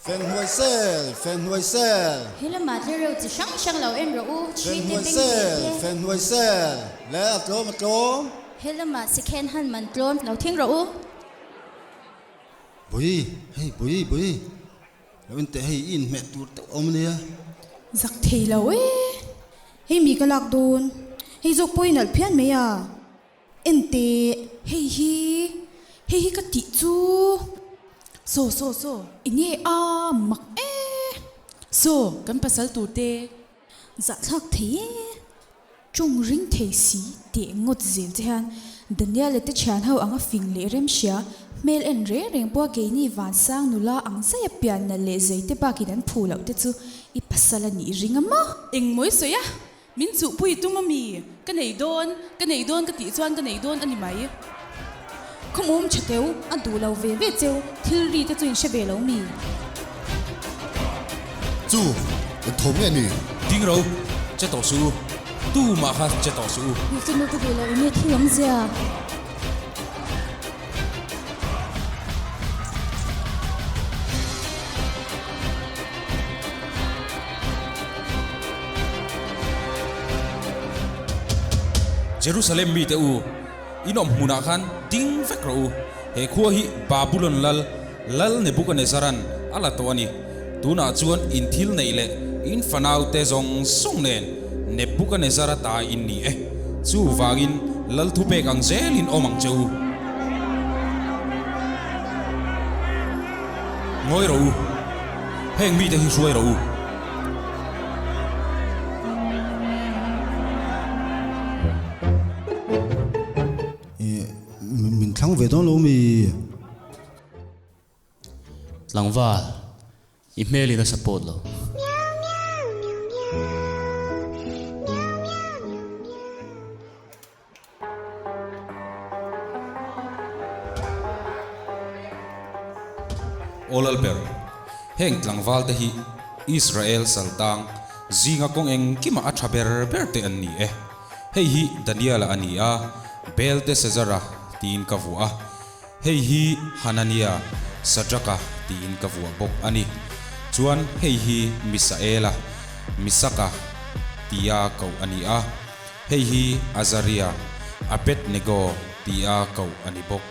Fenhnuai sel, Fenhnuai sel. He lamah tlereuh chi hrang hrang lo en rawh u, thi te Fenhnuai beng sel, leh te. Fenhnuai sel, le a tlawm a tlawm. He lamah sikhen han man tlawm lo thing rawh u. Bui, hei bui, bui. Lo in teh hei i inhmeh tur deuh awm ania. Zak thei lo e. Hei mi ka lak dawn. Hei zawk pawh i nalh phian mai a. En teh, hei hi, hei hi ka tih chu. Saw, saw, saw, enge a mak e. Saw, kan pasal tur te. Zahthlak thei e. Ṭawng ring thei si teh ngawt zel che hian Daniel-a te thian ho anga fing leh rem hria, hmel en reng reng pawha keini vansang nula ang zaia pian nalh leh zei te bakin an phu loh te chu i pasal a nih ring a maw? Engmawi sawi a, min chuhpui tum a mi? Ka nei dawn, ka nei dawn ka tih chuan ka nei dawn a ni mai. Khawmawm tha teu, a duh lo ve ve cheu, thil ri te chu in hre ve lo mi? Chu, eng thawm nge ni? Ding ro, che tawh suh u, tu mah kha che tawh suh u. Ni chu nu ka duh lo enge thil awm zia? Jerusalem mite u. In awm hmunah khan ding vek rawh u. He khua hi Babulon lal, Lal Nebukanezaran a la tawh a ni. Tunah chuan in thil neih leh in fanaute zawng zawng nen Nebukanezara ta in ni e. Chuvangin Lal thupek ang zelin awm ang che u. Ngawi rawh u. Heng mite hi hruai rawh u. Min thlang ve dawn lo mi? Tlangval, i hmel in a support lo. Aw Lalber, heng tlangval te hi Israel saltang zinga kawng engkimah a tha ber ber te an ni e. Hei hi Daniela a ni a, Belteshazzara tiin ka vuah a, hei hi Hanania, Sadraka tiin ka vuah bawk a ni. Chuan hei hi Misaela, Misaka tia koh a ni a. Hei hi Azaria, Abednego tia koh a ni bawk.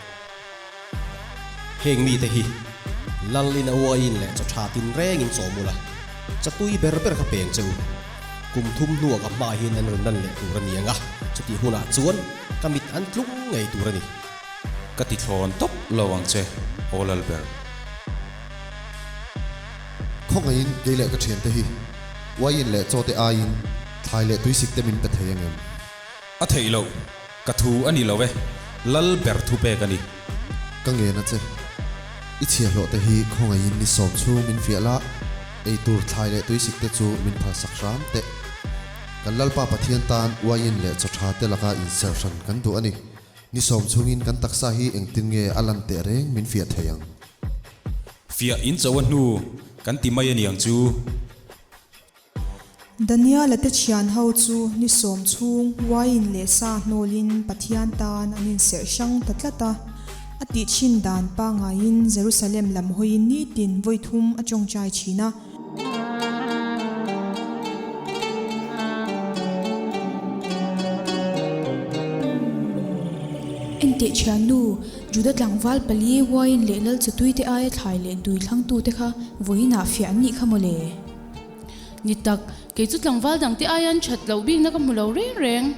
Heng mite hi Lalin a uaiin leh chaw tha tinrengin chawm ula, chatui ber ber kha peng che u. Kum thum hnuah ka hmaah hian an rawn lan leh tur a ni ang a, chutih hunah chuan ka mit an tlung ngei tur a ni. Ka ti thlawn tawp lo ang che, Aw Lalber. Khawngaihin kei leh ka thiante hi uaiin leh chaw te aiin thlai leh tuisik te min pe thei angem? A theih loh, ka thu a ni lo e, lal ber thu pek a ni. Ka ngen a che, i chhiahhlawh te hi khawngaihin ni sawm chhung min fiah la, ei tur thlai leh tuisik te chu min phalsak hram teh. Kan Lalpa Pathian tan uaiin leh chaw tha te laka inserh hran kan duh a ni. Ni sawm chhungin kan taksa hi engtin nge a lan teh reng min fiah thei ang? Fiah in cho a hnu kan ti mai a niang chu. Daniela te thian ho chu ni sawm chhung wine leh sa hnawlin Pathian tan an inserh hrang ta tlat a. A tih thin dan pangaiin Jerusalem lam hawiin nitin vawi thum a tawngtai thin a. Enteh thiannu, Juda tlangval pali wine leh lal chawtui te aia thlai leh dui thlangtute kha vawiinah fiah an nih kha mawle. Ni tak, kei chu tlangval dangte aia an that loh bikna ka hmu lo reng reng.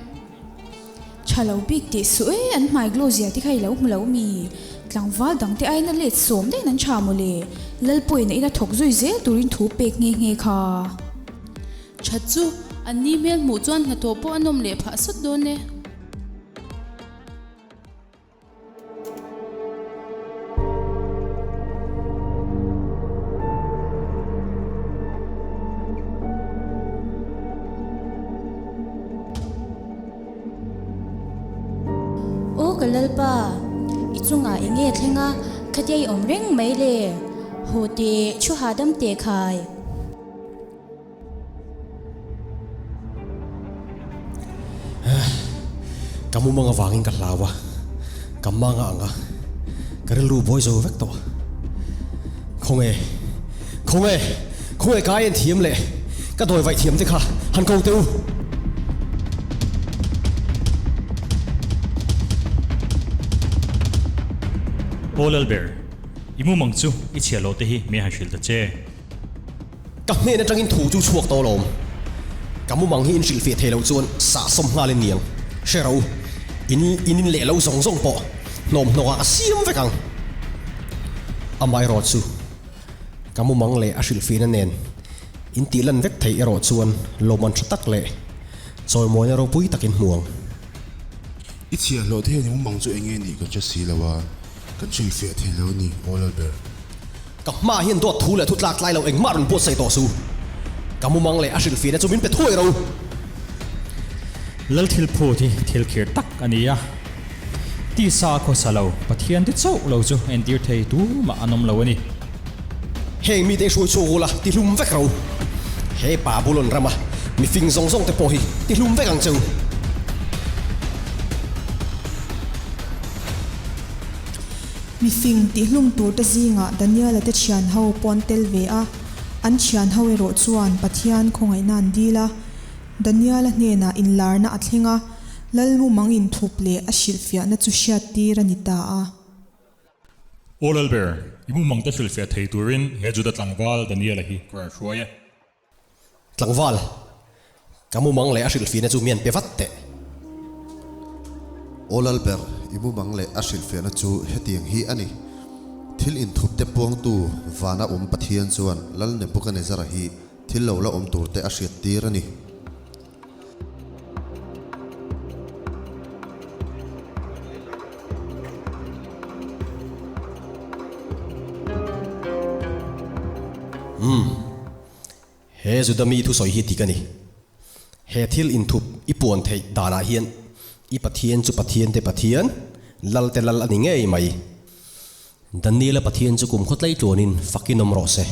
Tha lo bik teh suh e, an hmai glow zia te kha i lo hmu lo mi? Tlangval dangte aiin a let sawm daih an tha mawle. Lalpawiin a ina thawk zui zel turin thu pek nghe nghe kha. That chu, an ni hmel hmuh chuan hnathawh pawh a nawm leh phah sawt dawn e. Aw ka Lalpa, i chungah eng nge thleng a, khatia i awm reng mai le? Haw teh, thu hahdam teh khai. Ka mumang avangin ka hlau a, ka manga ang a, ka rilru buai zo vek tawh. Khawnge, Khawnge, khawnge ka en thiam leh ka dawi vaih thiam te kha han ko teh u. Aw Lalber, i mumang chu i chhiah loh te hi min han hrilh ta che. Ka hnen atangin thu chu chhuak tawh alawm. Ka mumang hi in hrilhfiah thei loh chuan sah sawm nghal in niang. Hre ro, in in in leh lo zawng zawng pawh hnawm hnawkah ka siam vek ang. Amaherawh chu ka mumang leh a hrilhfiahna nen in tih lan vek theih erawh chuan lawmman tha tak leh chawimawina ropui tak in hmu ang. I chhiahhlawh te hian i mumang chu eng nge nih kan hre si lo a, kan hrilhfiah thei lo a ni, Aw Lalber. Ka hmaah hian dawt thu leh thu tlak tlai lo engmah rawn buatsaih tawh suh. Ka mumang leh a hrilhfiahna chu min pe thuai ro. Lal thil phut hi thil khir tak a ni a, tisa a khawsa lo, Pathian te chauh lo chu entir thei tumah an awm lo a ni. Heng mite i hruai chhuak ula ti hlum vek ro. He Babulon rama mifing zawng zawng te pawh hi ti hlum vek ang che u. Mifing tihlum turte zingah Daniela te thian ho pawh an tel ve a, an thian ho erawh chuan Pathian khawngaihna an dil a. Daniela hnenah inlarna a thleng a, Lalmumang inthup leh a hrilhfiahna chu hriattir a ni ta a. Aw Lalber, i mumangte hrilhfiah thei turin he Juda tlangval Daniela hi ka rawn hruai e. Tlangval, ka mumang leh a hrilhfiahna chu mian pe vat teh. Aw Lalber, i mumang leh a hrilhfiahna chu hetiang hi a ni. Thil inthup te puangtu vana awm Pathian chuan Lal Nebukanezzara hi thil lo la awm tur te a hriattir a ni. Umm. He Juda mi thusawi hi dik a ni. He thil inthup i puan theih danah hian i Pathian chu Pathiante Pathian, Lalte Lal a ni ngei mai. Daniela Pathian chu kum khaw tleitluanin fakin awm rawh se.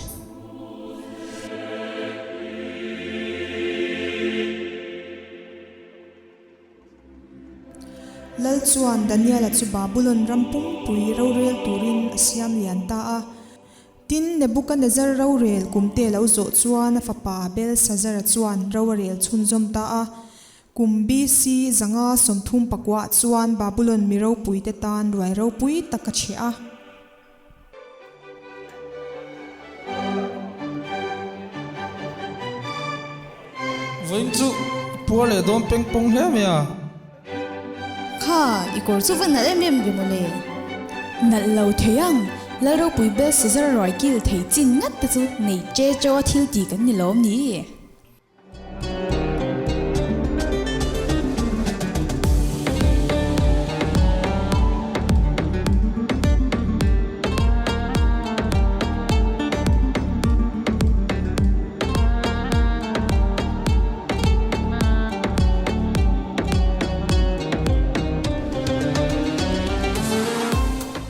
Lal chuan Daniela chu Babulon ram pumpui rorel turin a siam lian ta a. Tin, Nebukanezzar rorel kumte lo zawh chuan a fapa Belshazzar-a chuan ro a rel chhunzawm ta a. Kum BC 539 chuan Babulon mi ropuite tan ruai ropui tak a chhe a. Vawiin chu puar leh dawn peng pawng hle mai a. Kha, i kawr chu va nalh em em ve mawle. Nalh lo thei ang, Lalropui Belshazzar ruai kil thei chin ngat te chu nei che chaw a thil ti kan ni lawm ni.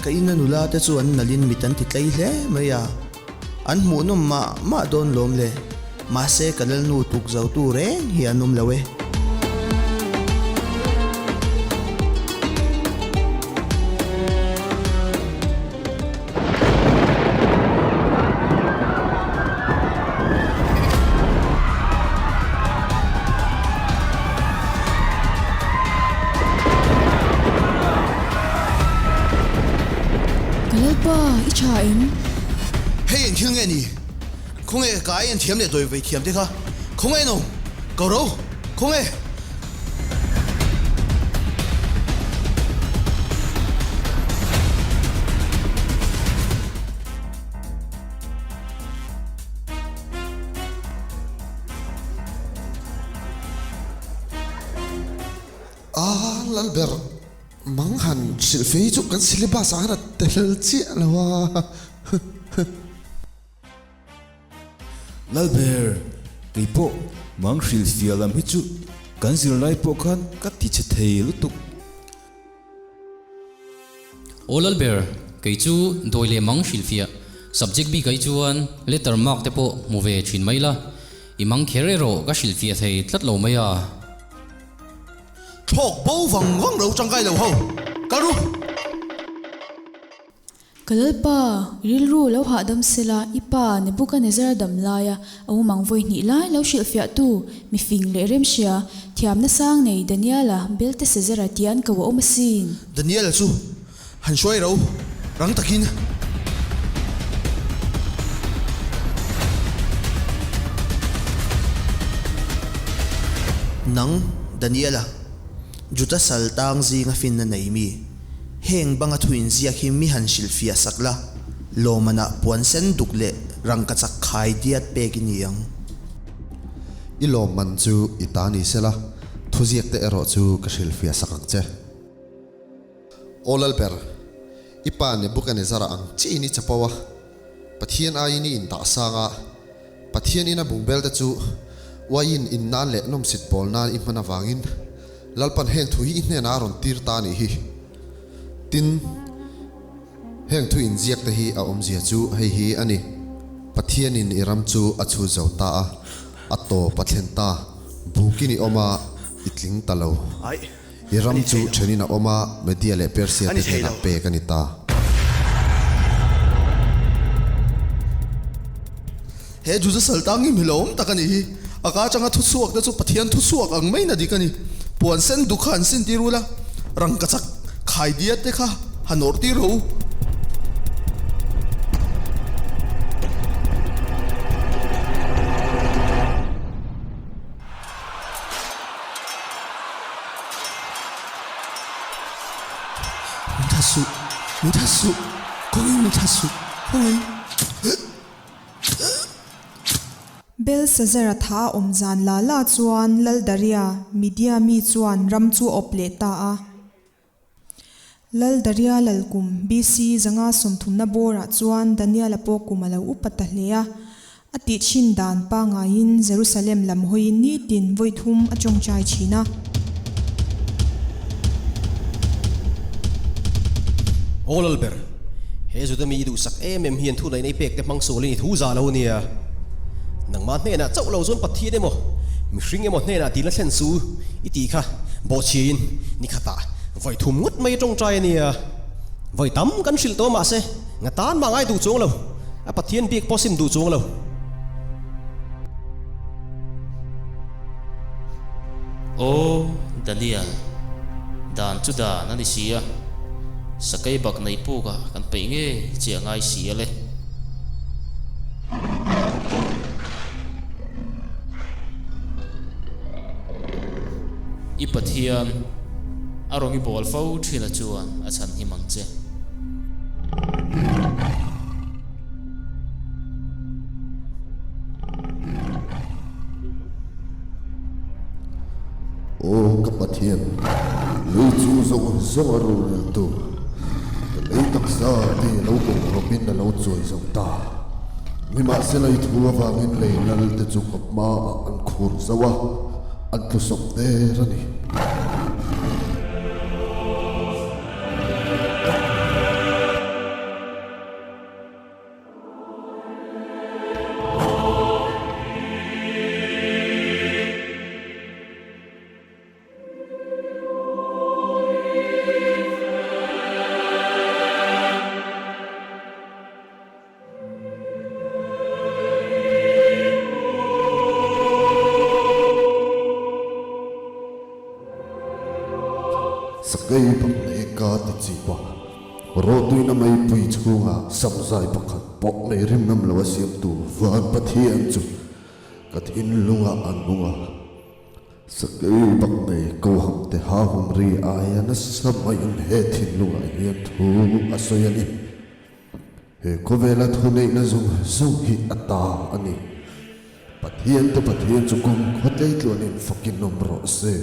Ka ina nula te chu an nalhin mit an ti tlei hle mai a, an hmuhnawm mah mah dawn lawm le, mahse ka lalnu tuk zo tu reng hi an awm lo e. Ka lalpa, i tha em? Hei eng thil nge ni? Khawnge ka ai en thiam leh dawi vei thiam te kha? Khawnge no? Ko ro! Khawnge? A Lalber, mang han hrilh fei chu kan syllabus ah khan a tel chiah lo a. Lalber, kei pawh mang hrilhfiah lam hi chu kan zirlai pawh khan ka ti chhe thei lutuk. Aw Lalber, kei chu dawi leh mang hrilhfiah subject bik ai chuan letter mark te pawh hmu ve thin mai la, i mang kher erawh ka hrilhfiah thei tlat lo mai a. Thlawk bo vang vang lo tangkai lo ho, kal ru! Ka Lalpa, i rilru lo hahdam sela, i pa Nebukanezzar dam laia a mumang vawi hnih lai lo hrilhfiahtu, mi fing leh remhria, thiamna sang nei Daniela Beltesazara tia an ko a awm asin. Daniela chu han hruai ro rang takin. Nang, Daniela, Juda sal tang zinga finna nei mi, heng banga thu inziak hi mi han hrilhfiah sak la, lawmmanah puan sen duk leh rangkachak khai diat pek i ni ang. I lawmman chu i ta ni sela, thuziak te erawh chu ka hrilhfiah sak ang che. Aw Lalber, i pa Nebukanezzara ang chiin i chapo a, Pathian aiin i indah sang a, Pathian ina bungbel te chu uaiin in nan leh nawmsit bawl nan i hman avangin Lalpan heng thu hi i hnenah a rawn tir ta a nih hi. Tin, heng thu inziak te hi a awmzia chu hei hi a ni, Pathianin i ram chu a chhut zo ta a, a tawp a thlen ta, bukin i awm a, i tling ta lo. I ram chu thenin a awm a, Media leh Persia te hnenah pek a ni ta. He Juda saltang hi milawm tak a nih hi. A ka atanga thuchhuak te chu Pathian thuchhuak ang maiin a dik a ni. Puan sen duk kha han sin tir ula, rangkachak khaidia te kha han awrh tir rawh u. Min that suh, min that suh, khawngaih min that suh, khawngaih. Belsazara tha a awm zan la la chuan Lal Daria, Media mi chuan ram chu a awp leh ta a. Lal Daria lalkum BC 530 bawrah chuan Daniela pawh kum a lo upa ta hle a. A tih thin dan pangaiin Jerusalem lam hawiin nitin vawi thum a tawngtai thin a. Aw Lalber, he Juda mi i duhsak em em hian thunaihna i pek te hmang sualin i thu za lo nia. Nangmah hnenah chauh lo chuan Pathian emaw, mihring emaw hnenah dilna thlen su i tih kha bawhchhiain ni khatah vawi thum ngawt mai tawngtai a nia. Vawi tam kan hrilh tawh mahse nga tan mah ngai duh chuang lo, a Pathian bik pawh sim duh chuang lo. Aw Daniel, dan chu dan a ni si a, sakei bak nei pukah kan peih ngei che a ngai si a le. I Pathian, a rawn i bawl fo thina chuan a chhan him ang che. Aw ka Pathian, lei chu zawng zawng a roreltu, ka lei taksa te lo bawkrawpin a lo chuai zo ta. Nimahsela i thu avangin lei lal te chu ka hmaah an khur zo a, an tlusawp der a ni. Sakei bak leh ka ti chi pa. Rawhtuina meipui chhunga samzai pakhat pawh nei rim ngam lo a siamtu Van Pathian chu ka thinlungah a nung a. Sakei bak nei koham te hahum ri aia nasa maiin he thinlungah hian thu a sawi a ni. He khawvela thuneihna zawng zawng hi a ta a ni. Pathian te Pathian chu kum khawtlei tluanin fakin awm rawh se.